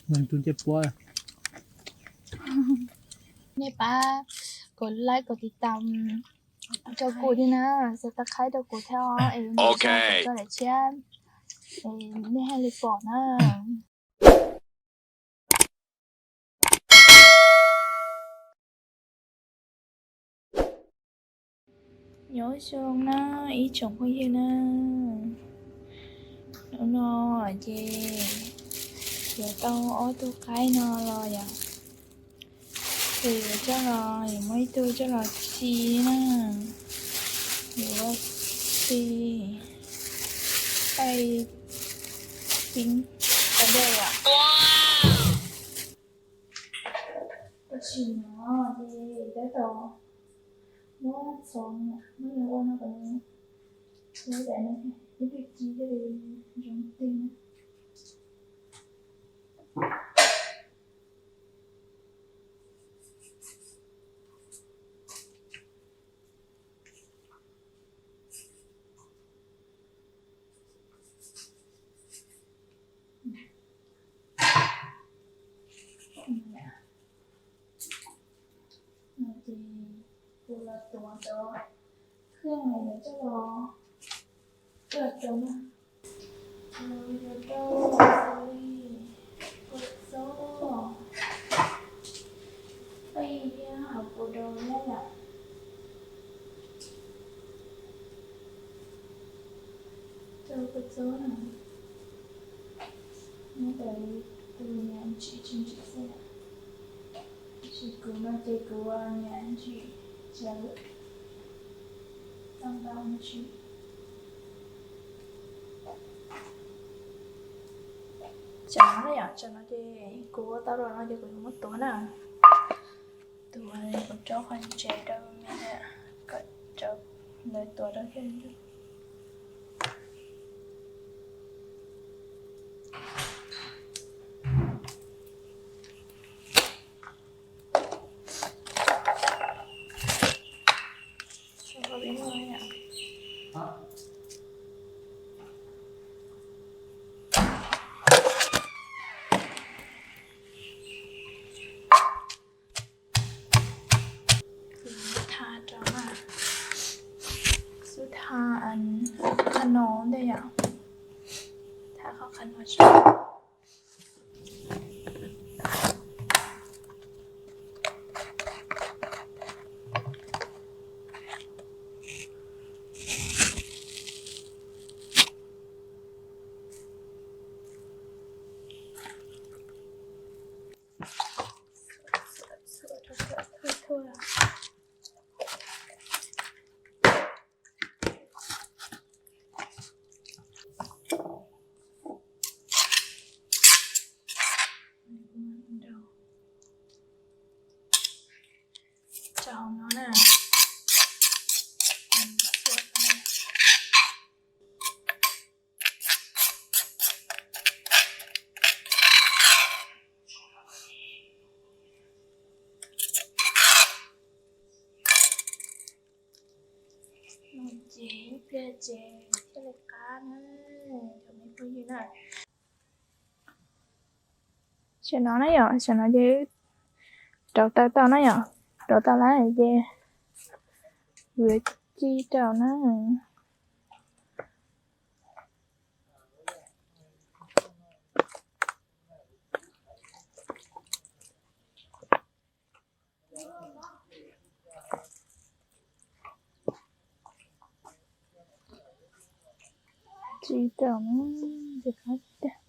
Tus ncej puab. Nej pab kov like kov tiv tam rau kuv thiab na, subscribe rau kuv thiab os, es kuv tso daim tshiab, es nej thiaj li pom na. Nyob zoo na ib tsoom phooj ywg na, hnub no ces yuav tau ob tug qaib no los yom, ces yuav coj los, yuav muab ib tug coj los ci na, yuav ci qaij pib tau dej yom. Tam sim no ces tab tom muab txhoov, muab nws ua no kom nws, ua daim no, ib tug ci thiaj li zoo tig na. Ces kuv los tuav cov kheej no yuav coj los, coj los rau na. Yuav rau xws li kua txob, qaij iab, hauv paus rau na yom. Rau kua txob na, nyob ntawm tus niam ntsim tsis ntsim xwb. Tab sis kuv no ces kuv niam ntsim tsawv, tau ntau ntsis. Tsam no na yom, tsam no ces kuv ua tau los no ces kuv yuav muab tuav na. Tuav, kuv rau qhov ntse rau me na, kom lawv tuav rau thiaj li. Tha rau na, xub tha qhov no ntej yom, tha qhov qhov no tso. Rau hauv no na. Ces ib pliag ces thiaj li qab na, cov me phooj ywg na. Tam no na yom, tam no ces rauv taws tau na yom, rauv tau lawm ces yuav ci rau na. Ci rau na, ci qab tiag.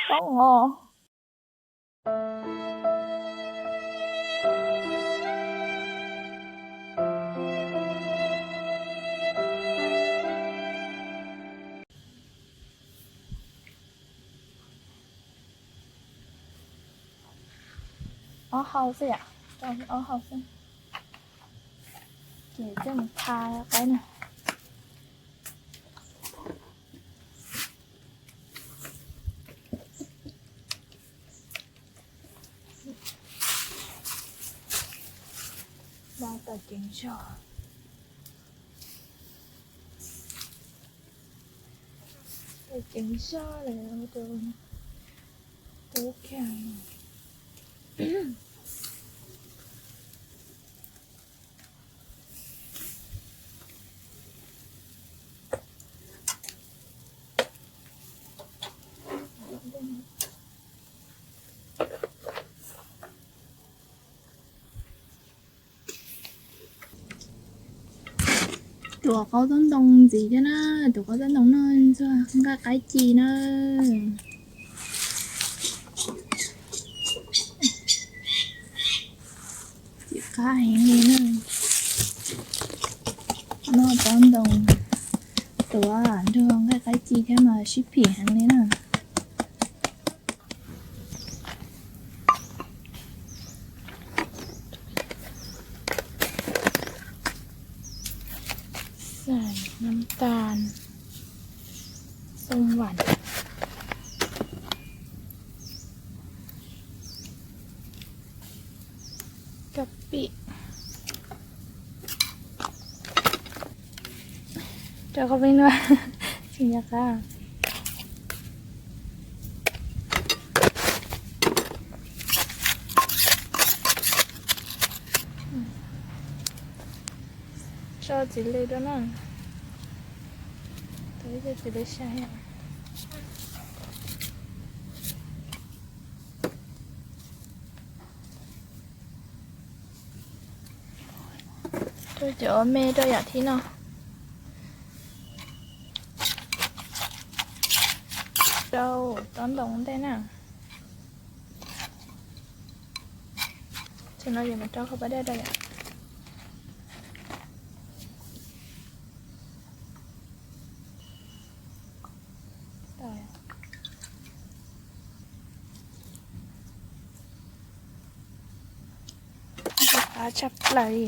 Tau os. Ob hau xwb yom, rau ob hau xwb. Ces coj mus tha qaib na. Npaj tau ceev zog. Ceev zog lawm rau tub kiag. Tuav qaub tsob ntoo ntxiv thiab na, tuav qaub tsob ntoo noj ntxuag nqaij qaib ci na. Txiv qab heev li na. Noj tsob ntoo tuav nrog nqaij qaib ci thiab mas sib phim heev li na. Xais, nab tas, xoom vam, kab pim, rau qhov peb nua tsis nco qab. Tso txiv lws rau na. Txiv lws sai. Rau cov me rau yam thib no. Rau tsob ntoo ntej na. Tam no ces mus rau qhov pas dej rau yom. Qab tshaj plaws li.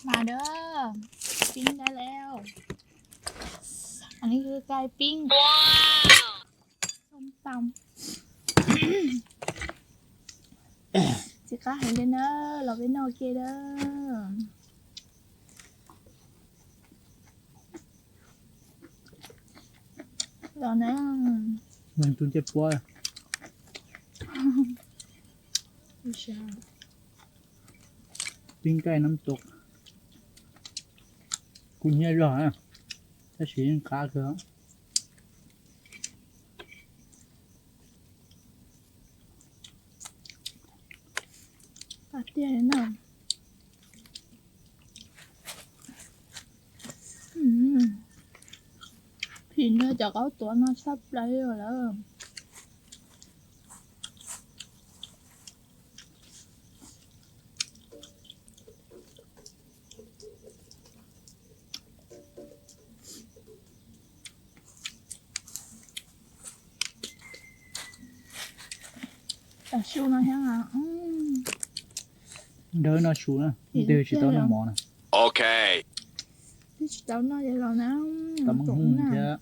Mas da, pib nqaij lawm. Anv ni kws kais pib. Xom tam. Tsis qab heev li na, los peb noj ke da. Los na. Tus ncej puab. Pib nqaij nab tua. Kuj hnyiab zog, tab sis yeej qab kawg. Qab tiag li na. Phim nrog cov qaub tuav no tshaj plaws li lawm. Tam su no thiab. Nrog no su na, twb tsis tau noj mov na. Twb tsis tau noj ces los na. Tau mov thiab.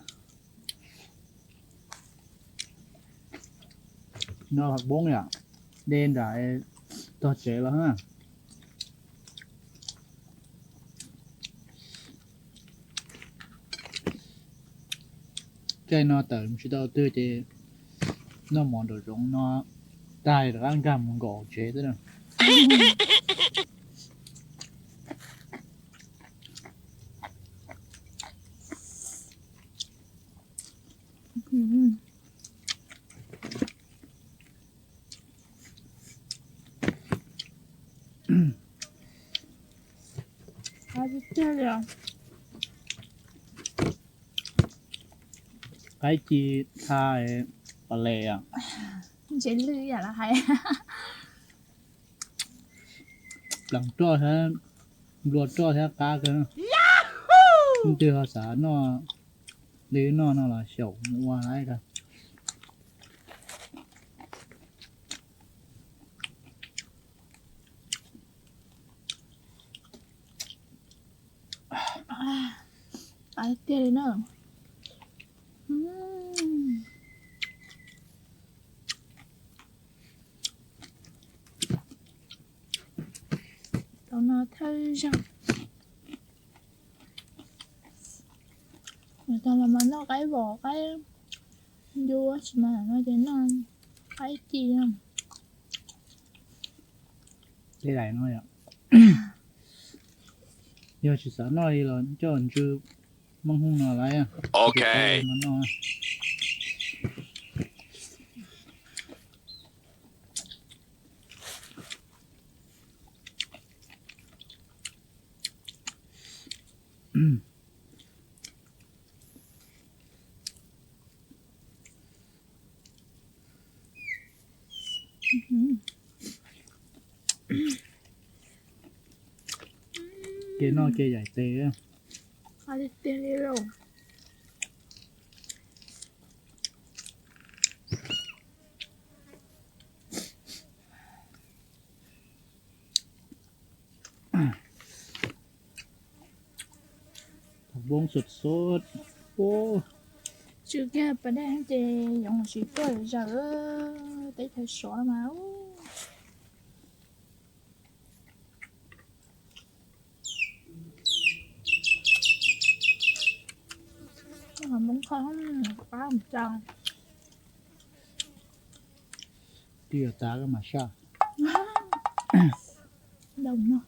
No poob yom, de nram tog tsev los na. Caij no tawm mus tsis tau twg ces noj mov nraum zoov no tag rov qab nkag mus nkaum tsev xwb na. Qaib ci tha pas les. Ntse lwj yam lawv hais. Pleev roj thiab, nplua roj thiab qab kawg. Leej twg ho xav noj, li noj no los xyaum ua lawm kawg. Qab tiag li na. Tau no thawj zaug. Tau los mas noj qaib vos qaib ncu tsis mas no ces noj qaib ci. Tej daim no yog tsis xav noj li los coj ntsw Hmoob Hmoob no lawm. Ok. No noj. Kev noj kev yaim tes. Thaum npoob sut sut. Tsw kiag pas dej ces yoov tsis tuaj zawm teb chaws Suav mas. Npoob qab qab mus tso. Twb yuav tas koj mam saj. Dau no.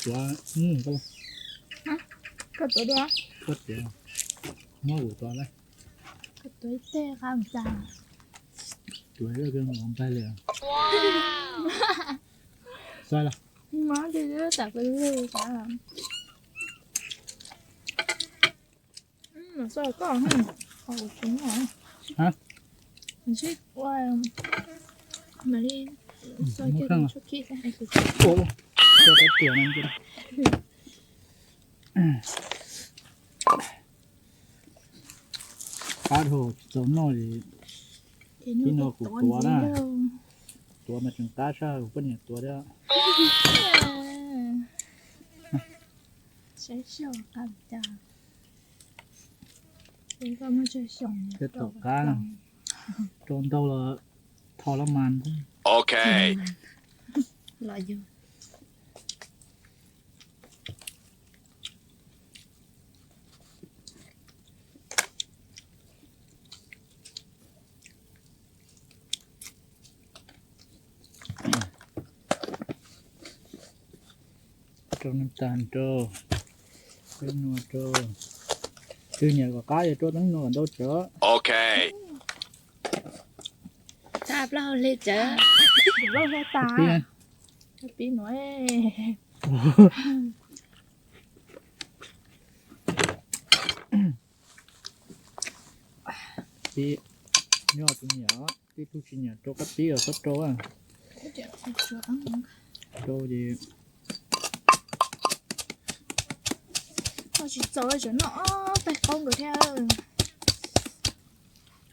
Tuav, koj tuav dua. Koj tiav, muab kuv tuav lawm. Koj tuav ib teg qab mus tas. Tuav ib teg mus npaig li. Xav los? Mas tas koj lwj tas. Mas xav koj, qhov kuv tsis muaj. Sib ua mas li xav kiag tsuj khib xav hais kuv. Ua, koj tiav no. Qab dhau tsis txaus noj li. Tib no kuv tuav na. Tuav mas tseem qab sab kuv poj niam tuav thiab. Saib xyov qab cas. Peb tom qab rau ntau los tho los mas. Ok. Los yug. Rau naj tas rau, teeb no rau. Twg nyiam kom qab yog rau teeb no kom ntau tsawv. Ok. Tag plaub hau li tsawv. Plaub hau tas. Pib nuav. Pib nyob tus nyiam, tib tug tsis nyiam rau qab pib los txhob rau. Rau ces tsis txaus tseem noj ob tais qaub nkawd thiab.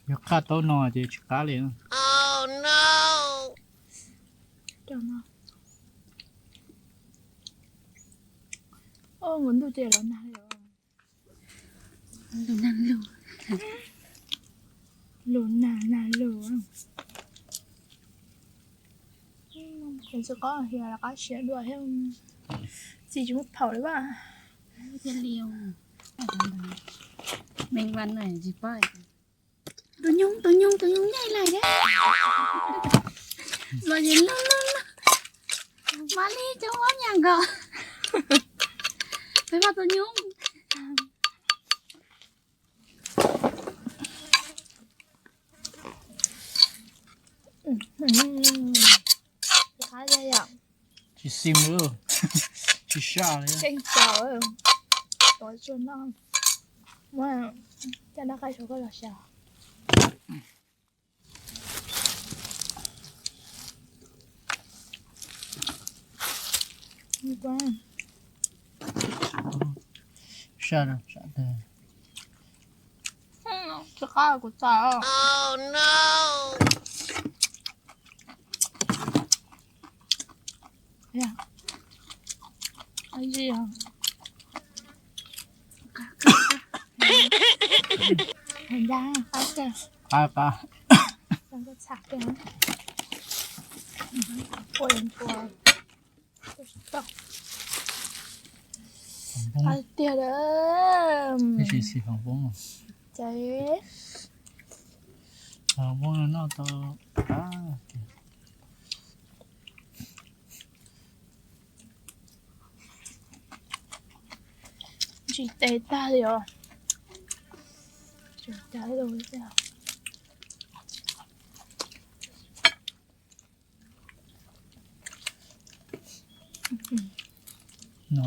Yog qhaj taub no ces tsis qab li. Nkawd ntuj ces los nag li. Lug nag lug. Lug nag nag lug. Tsis qab hia qab siav dua thiab. Txiv tsis muab phaum li as. Thiaj li. Mej vas no tsis pab. Tus nyuj, tus nyuj, tus nyuj nyaij lawm thiab. Los yog lug lug lug. Mas li cov mab nyas nkaus. Peb pab tus nyuj. Qab yom. Tsis xim li, tsis saj li. Tseem tau, tuav tsuag noj. Muab caj dab qaib rau koj los xyaw. Saj, saj tag. Tsis qab kuv txais. Qab, qab. Tiag, tab sis xim hauv npoob, ces hauv npoob noj tau qab tiag. Ntsis tes tag li os. No,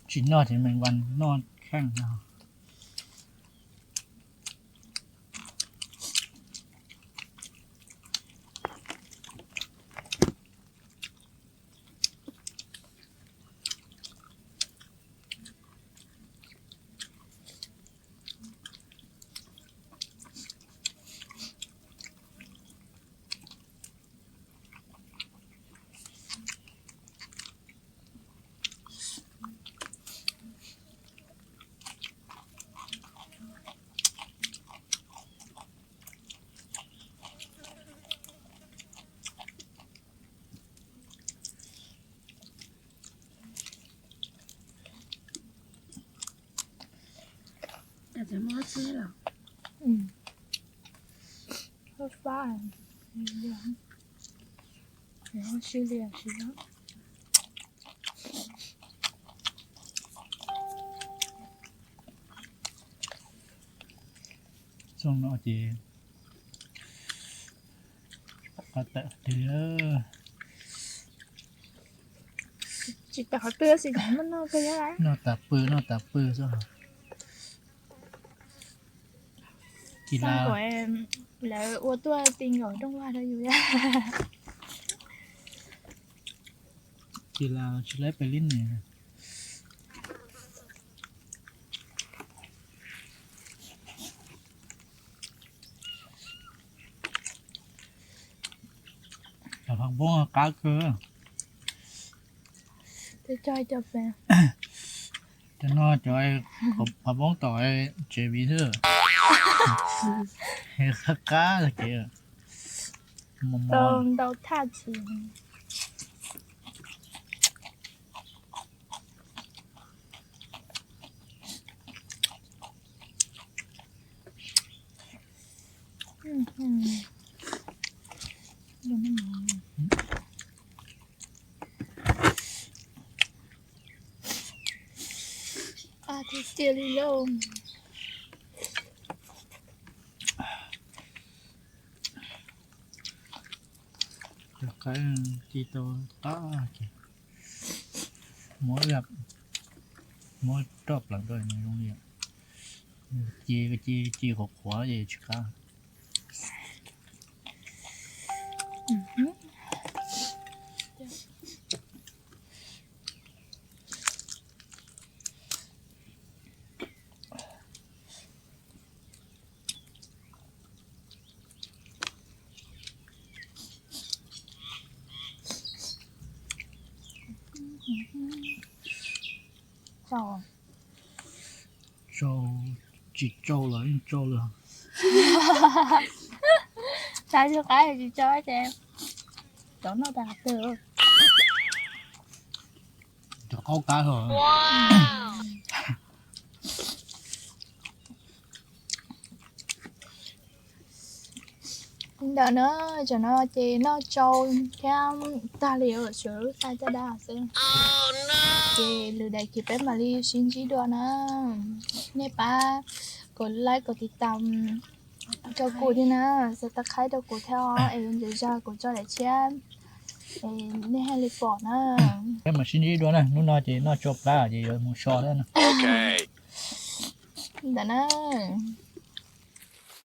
tsis noj ces me vas noj kheej no. Txooj no ces qab tawm twg. Tsis tau qhov twg, noj tas pw, noj tas pw xwb. Lawv ua tuaj ti nkaus rooj vag rau yus. Ces las tsis laib pes lib ne. Cov phav npoob qab kawg. Cov no cov phav npoob tom tsev viv xwb. Qab qab kev. Ntau thaj tsis. Qab tiag tiag li lauj. Cov qaib ci tau qab ces muab, muab roj pleev rau zoo li, ci, ci, ci qhuav qhuav ces tsis qab. Tsau, tsis tsau los yeej tsau li. Xav tsis qab tsis tsau ces cov noj tas twg. Cov qaub qab hos. Ntawm no, tam no ces noj tsau thiab tag li, sawv lub xav caj dab xwb. Ces lwm daim ces peb mam li sib ntsib dua na. Nej pab kom like kom tiv tam rau kuv thiab na, subscribe rau kuv thiab os, es yuav ntxim zog kuv tso daim tshiab es nej thiaj li pom na. Peb mam sib ntsib dua na, hnub no ces noj tsau plab ces yuav mus so thiab na. Ntawm na.